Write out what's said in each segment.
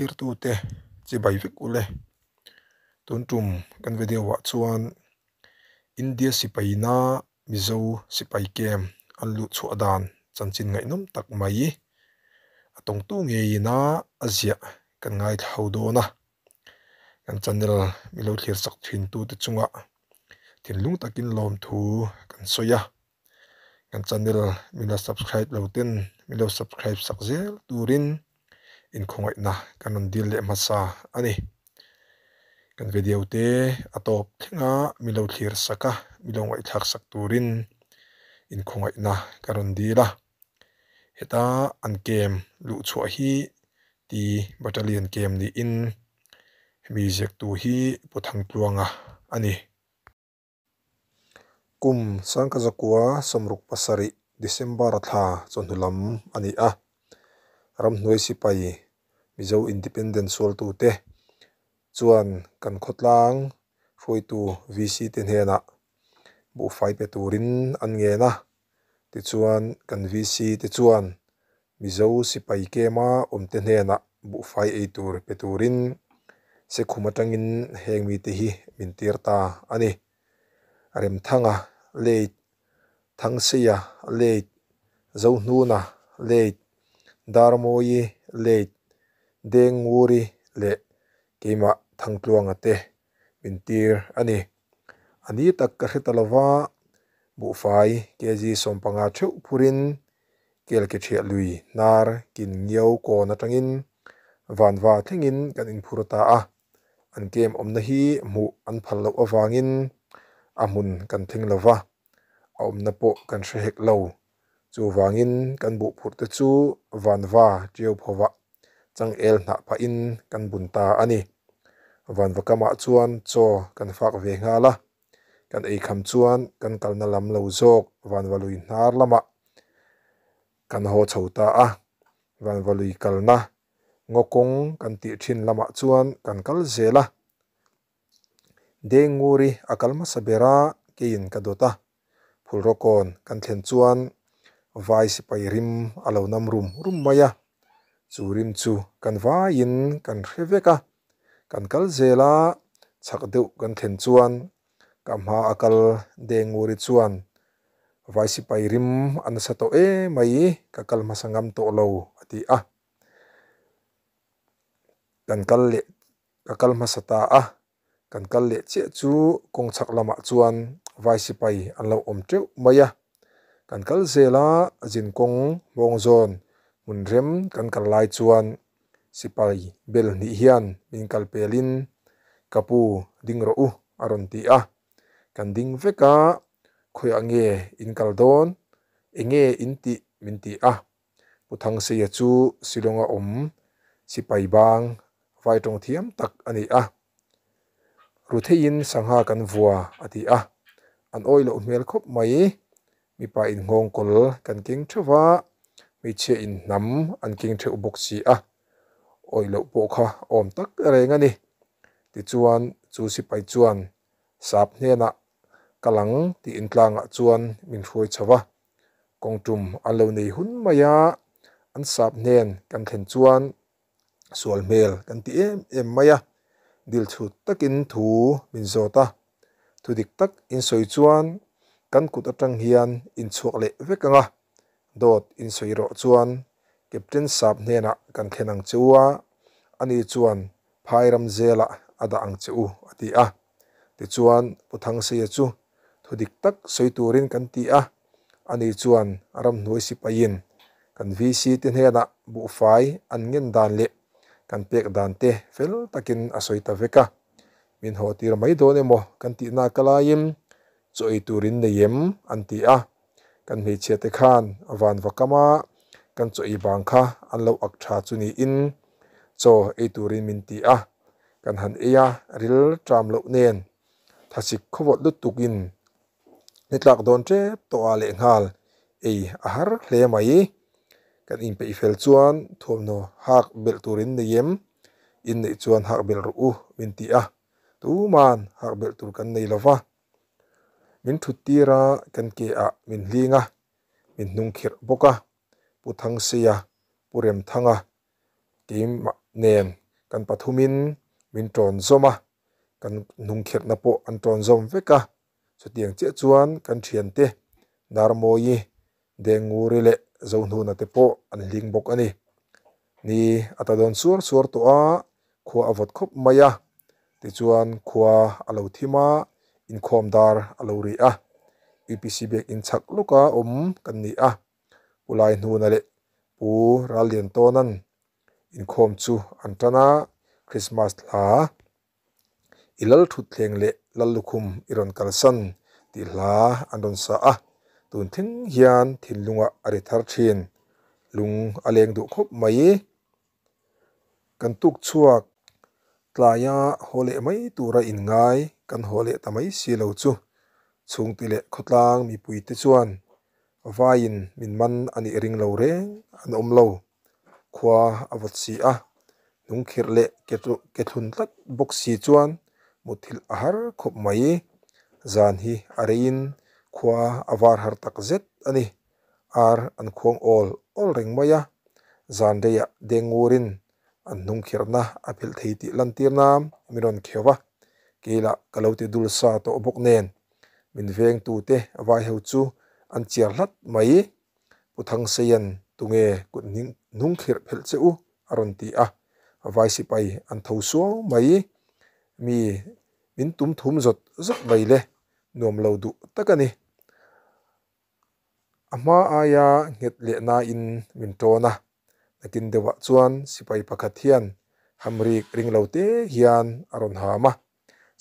thlirtute chibai vek ule. Tun tum kan video ah chuan India sipaina Mizo sipai camp an luh chhuah dan chanchin ngaihnawm tak mai a tawngtu ngeiin a a ziah kan ngaithla ho dawn a. Kan channel milo thlir chak thin tute chungah thinlung takin lawmthu kan sawi a. Kan channel mila subscribe lo ten milo subscribe sak zel turin inkhawngaihna kan rawn dil leh hmasa a ni. Kan video te a tawp thlenga milo thlir sak a, milo ngaihthlak sak turin inkhawngaihna ka rawn dil a. Heta an camp luh chhuah hi T Battalion camp niin hemi ziaktu hi Pu Thangtluanga a ni. Kum Sangkazakua 67 December thla chawhnu lam a ni a, ramhnuai sipai Mizo Independent sualtute chuan kan khawtlang hruaitu VC te hnenah buhfai pe turin an ngen a, tichuan kan VC te chuan Mizo sipai kema awmte hnenah buhfai ei tur pe turin Sekhum atangin heng mite hi min tir ta a ni. Remthanga late, Thangseia late, Zohnuna late, Darmawi late, Dengnguri leh keimah Thangtluanga te min tir a ni. A ni tak ka hre ta lova, buhfai kg 15 theuh phurin kel ke thiah lui hnar kin ngiau kawn atangin vanva thlengin kan inphur ta a. An camp awmna hi hmuh an phal loh avangin a hmun kan thleng lova, a awmna pawh kan hre hek lo. Chuvangin kan buh phurh te chu vanva tiau phovah changel hnah phahin kan bun ta a ni. Vanva kamah chuan chaw kan fak ve nghal a, kan ei kham chuan kan kalna lam lo zawk vanva lui hnar lamah kan haw chho ta a. Vanva lui kalna ngaw kawng kan tih thin lamah chuan kan kal zel a. Dengnguri a kal hmasa ber a, keiin ka dawt a. Phulrawkawn kan thlen chuan vai sipai rim a lo nam rum rum mai a, chu rim chu kan vaiin kan hre vek a. Kan kal zel a, chhak deuh kan thlen chuan ka hma a kal Dengnguri chuan vai sipai rim a nasa tawh em mai, ka kal hmasa ngam tawh lo a ti a. Kan kal leh ka kal hmasa ta a, kan kal leh chiah chu kawng chhak lamah chuan vai sipai an lo awm teuh mai a. Kan kal zel a, zinkawng hmawng zawn hmun rem kan kal lai chuan sipai bel hnih hian min kal pelin ka pu ding rawh u a rawn ti a. Kan ding vek a, khawiah nge in kal dawn, enge in tih min ti a. Pu Thangseia chu Shillong-a awm sipai bang vai tawng thiam tak a ni a. Rutheiin sangha kan vua a ti a, an awih loh hmel khawp mai. Mipa in nghawngkawl kan keng theuh va, hmeichhia in hnam an keng theuh bawk si a, awih loh pawh kha awm tak reng a ni. Tichuan chu sipai chuan sap hnenah kal ang tiin tlangah chuan min hruai chho va. Kawng tum an lo nei hun mai a, an sap hnen kan thlen chuan sual hmel kan ti em em mai a, dil chhut takin thu min zawt a, thu dik tak in sawi chuan kan kut atang hian in chhuak leh vek ang a, dawt in sawi rawh chuan Captain sap hnenah kan thlen ang che u a, ani chuan phai ram zelah a dah ang che u a ti a. Tichuan Pu Thangseia chu thu dik tak sawi turin kan ti a, ani chuan ramhnuai sipaiin kan VC te hnenah buhfai an ngen dan leh kan pek dan te fel takin a sawi ta vek a. Min haw tir mai dawn emaw kan tih nak laiin chaw ei turin nei em an ti a, kan hmeichhia te khan vanva kama kan chaw ei vang kha an lo ak tha chu niin chaw ei turin min ti a, kan han ei a ril tram loh nen thasik khawvawt lutukin ni tlak dawn tep tawh ah lehnghal ei a har hle mai. Kan inpeih fel chuan thuamhnaw hak belh turin nei em? Inneih chuan hak belh rawh u min ti a, tuman hak belh tur kan nei lova. Min thut tir a, kan ke ah min hling a, min hnung khirh bawk a, Pu Thangseia, Pu Remthanga keimah nen. Kan pathumin min ṭawn zawm a, kan hnungkhirhna pawh an ṭawn zawm vek a. Chutiang chiah chuan kan ṭhiante Darmawi, Dengnguri leh Zohnuna te pawh an hling bawk a ni. Ni a ta dawn suar suar tawh a, khua a vawt khawp mai a. Tichuan khua a lo thim a, inkhawm dar a lo ri a. UPC biak in chhak lawka awm kan ni a, Pu Laihnuna leh Pu Ralliantawna'n inkhawm chu an tan a, Krismas hla I lal thutthleng leh lal lukhum i rawn kalsan tih hla an rawn sa a, tun thleng hian thinlungah a ri thar thin. Lung a leng duh khawp mai. Kan tuk chhuak tlaia haw leh mai tura inngai kan haw leh ta mai si lo chu chhungte leh khawtlang mipuite chuan vaiin min man a nih ring lo reng an awm lo. Khua a vawt si a, hnungkhirh leh ke thlun tlat bawk si chuan mutthilh a har khawp mai. Zan hi a reiin khua a var har tak zet a ni. Ar an khuang awl awl reng mai a, zan reiah dengurin an hnungkhirhna a phelh thei tih lantir nan min rawn kheuh a, keilah ka lo ti dul sa tawh bawk nen min vengtute vaiho chu an chiar hlat mai. Pu Thangseia'n tunge kut hnungkhirh phelh che u a rawn ti a, vai sipai an tho suau mai. Mi min tum thum zawt zawt mai le, nuam lo duh tak a ni. A hma aia nghet leh nain min tawn a, nakin deuhah chuan sipai pakhat hian hamrik ring lo te hian a rawn ham a,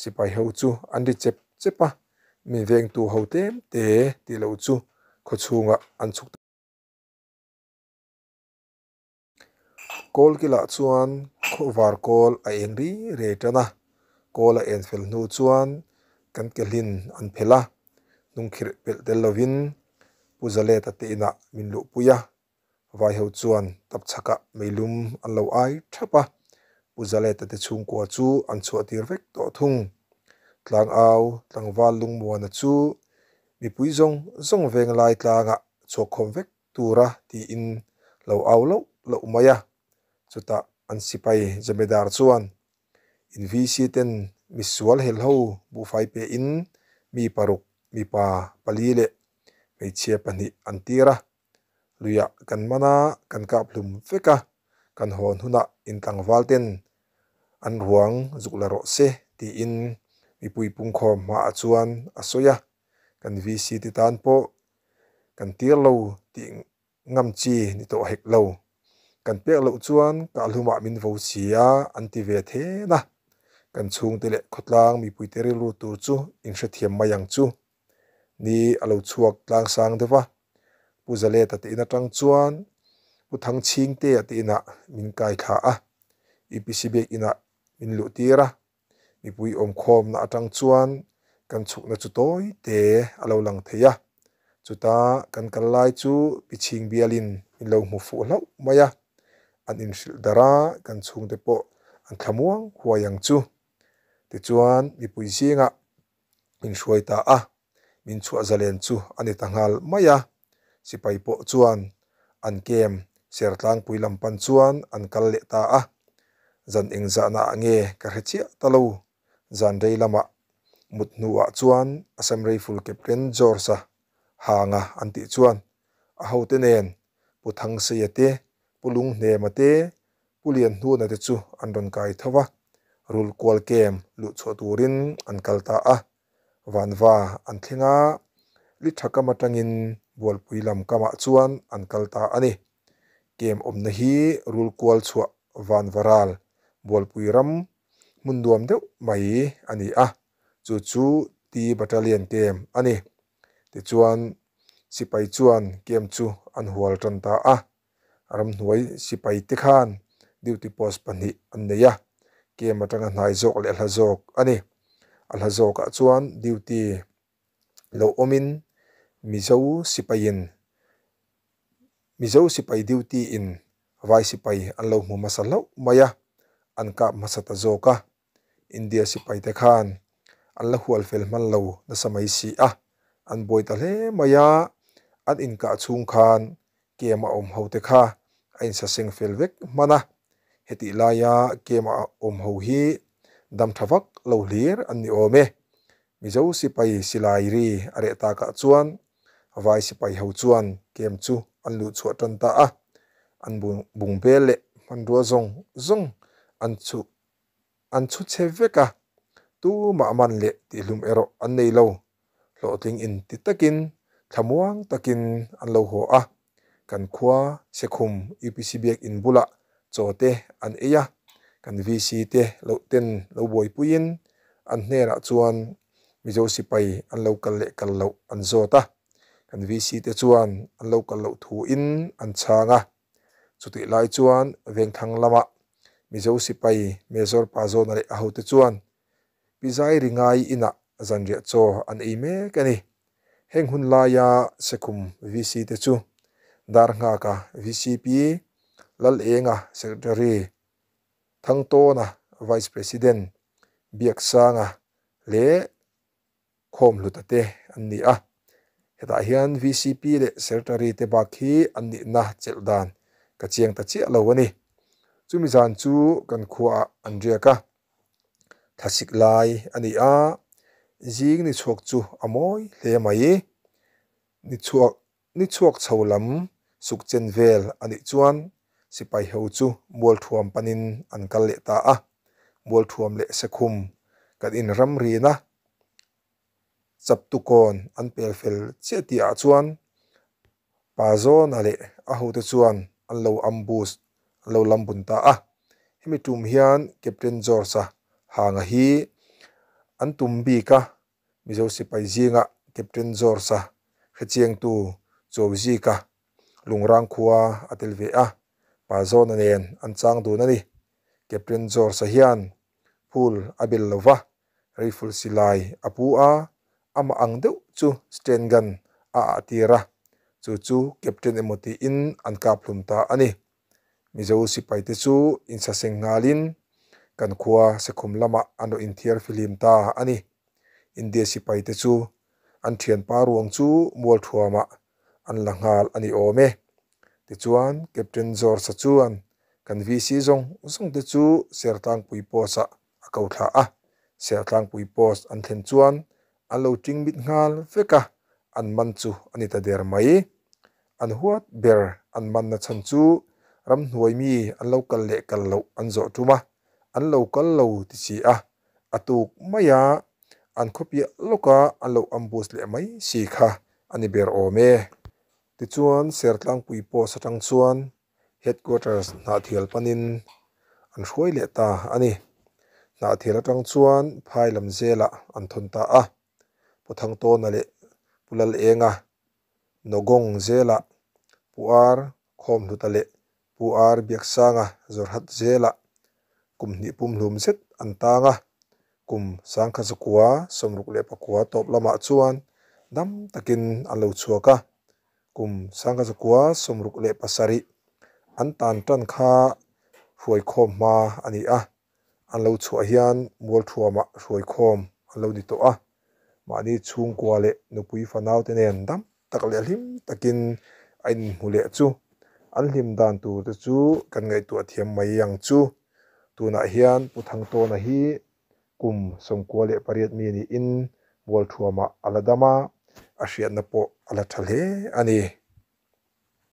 sipai ho chu an ri chep chep a, min vengtu ho tlem te tih loh chu khawchhungah an chhuk ta. Kawl kilah chuan khawvar kawl a eng ri rei tan a, kawl a en fel hnu chuan kan ke hlin an phelh a, hnungkhirh pelh tel lovin Pu Zaleta te inah min luhpui a, vaiho chuan tapchhakah meilum an lo ai thap a, Pu Zaleta te chhungkua chu an chhuahtir vek tawh thung. Tlangau tlangval lungmuana chu mipui zawng zawng veng lai tlangah chhuakkhawm vek tura tiin lo au loh loh mai a. Chutah an sipai Jamedar chuan in VC ten misual helho buhfai pehin mi paruk, mipa pali leh hmeichhia pahnih an tir a. Luiah kan man a, kan kap hlum vek a, kan hawn hunah in tlangval ten an ruang zuk la rawh se tiin mipui pungkhawm hmaah chuan a sawi a. Kan VC te tan pawh Kan tir lo tih ngam chi ni tawh hek lo. Kan pek loh chuan kahhlumah min vo si a an ti ve then a. Kan chhungte leh khawtlang mipuite rilru tur chu in hrethiam mai ang chu. Ni a lo chhuak tlang sang deuh a. Pu Zaleta te in atang chuan Pu Thangchhingtea te inah min kai thla a. UPC biak inah min luh tir a. Mipui awmkhawmna atang chuan kan chhukna chu tawi te a lo lang thei a, chuta kan kal lai chu Pichhing bialin min lo hmu fuh hlauh mai a, an inhrilh darh a, kan chhungte pawh an thlamuang huai ang chu. Tichuan mipui zingah min hruai ta a, min chhuah zalen chu a ni ta nghal mai a, sipai pawh chuan an kem Sertlangpui lam pan chuan an kal leh ta a, zan engzahna ah nge ka hre chiah ta lo, zan rei lamah mut hnuah chuan Assam Rifle Captain George-a hanga an tih chuan a hote nen Pu Thangseia te, Pu Lunghnema te, Pu Lianhnuna te chu an rawn kai tho va, rul kual kem luh chhuah turin an kal ta a. Vanva an thleng a, li tha kam atangin Bualpui lam kamah chuan an kal ta a ni. Kem awmna hi rul kual chhuah Vanva ral Bualpui ram hmun nuam deuh mai a ni a, chu chu T Battalion kem a ni. Tichuan sipai chuan kem chu an hual tan ta a. Ramhnuai sipai te khan duty post pahnih an nei a, kem atanga hnai zawk leh hla zawk a ni. A hla zawkah chuan duty lo awmin Mizo sipaiin Mizo sipai duty in vai sipai an lo hmu hmasa hlauh mai a, an kap hmasa ta zawk a. India sipai te khan an la hual fel hman lo nasa mai si a, an buai ta hle mai a, an inkah chhung khan kem a awm ho te kha a insaseng fel vek hman a. Hetih laia camp a awm ho hi dam tha vak lo hlir an ni awm e. Mizo sipai silai ri a reh takah chuan vai sipai ho chuan camp chu an luh chhuah tan ta a, an bung bel leh hmanrua zawng zawng an chhu an chhu chhe vek a, tumah man leh tihhlum erawh an nei lo. Hlawhtling in ti takin thlamuang takin an lo haw a, kan khua Sekhum UPC Biakin bulah chaw te an ei a, kan VC te loh ten lo buaipuiin an hnenah chuan Mizo sipai an lo kal leh kal loh an zawt a, kan VC te chuan an lo kal loh thuin an chhang a. Chutih lai chuan Vengthlang lamah Mizo sipai Major Pazawna leh a hote chuan Pi Zai Ringai inah zanriah chaw an ei mek a ni. Heng hun laia Sekhum VC te chu Darnghaka VCP, Lalenga Secretary, Thangtawna Vice President, Biaksanga leh Khawmhluta te an ni a. Hetah hian VCP leh Secretary te bak hi an nihna chelh dan ka chiang ta chiah lo a ni. Chumi zan chu kan khuaah an riak a. Thlasik lai a ni a, zing ni chhuak chu a mawi hle mai. Ni chhuak ni chhuak chho lam suk chen vel a nih chuan sipai ho chu Mualthuam panin an kal leh ta a. Mualthuam leh Sekhum kan inramrin a, Chaptukawn an pel fel chiah tih ah chuan Pazawna leh a hote chuan an lo ambush an lo lam bun ta a. Hemi tum hian Captain George-a hanga hi an tum bik a, Mizo sipai zinga Captain George-a hrechiangtu Chawzika Lungrang khua a tel ve a, Pazawna nen an chang dun a ni. Captain George-a hian phul a bel lo va, rifle silai a pu a, amah ang deuh chu stand gun a ah tir a, chu chu captain emaw tiin an kap hlum ta a ni. Mizo sipai te chu insaseng nghalin kan khua Sekhum lamah an rawn inthiar fihlim ta a ni. India sipai te chu an thianpa ruang chu Mualthuamah an la nghal a ni awm e. Tichuan Captain George-a chuan kan VC zawng zawng te chu Sertlangpui Post-ah a ko thla a. Sertlangpui Post an thlen chuan an lo ting mit nghal vek a, an man chu a ni ta der mai. An huat ber an manna chhan chu ramhnuai mi an lo kal leh kal loh an zawh tum a, an lo kal lo ti si a, a tuk mai a, an khawpiah lawka an lo ambush leh mai si kha a ni ber awm e. Tichuan Sertlangpui Post atang chuan Headquarters Hnahthial panin an hruai leh ta a ni. Hnahthial atang chuan phai lam zelah an thawn ta a. Pu Thangtawna leh Pu Lalenga, Nogong zelah Pu Ar Khawmhluta leh Pu Ar Biaksanga Zawrhat zelah kum hnih pumhlum zet an tang a. Kum sangkha zakua 64 tawp lamah chuan dam takin an lo chhuak a. Kum 1967 an tan tan kha hruaikhawm hma a ni a, an lo chhuah hian Mualthuamah hruaikhawm an lo ni tawh a. Mahni chhungkua leh nupui fanaute nen dam tak leh hlim takin a inhmu leh chu an hlim dan tur te chu kan ngaihtuah thiam mai ang chu. Tunah hian Pu Thangtawna hi Kum 98 mi niin Mualthuamah a la dam a, a hriatna pawh a la tha hle a ni.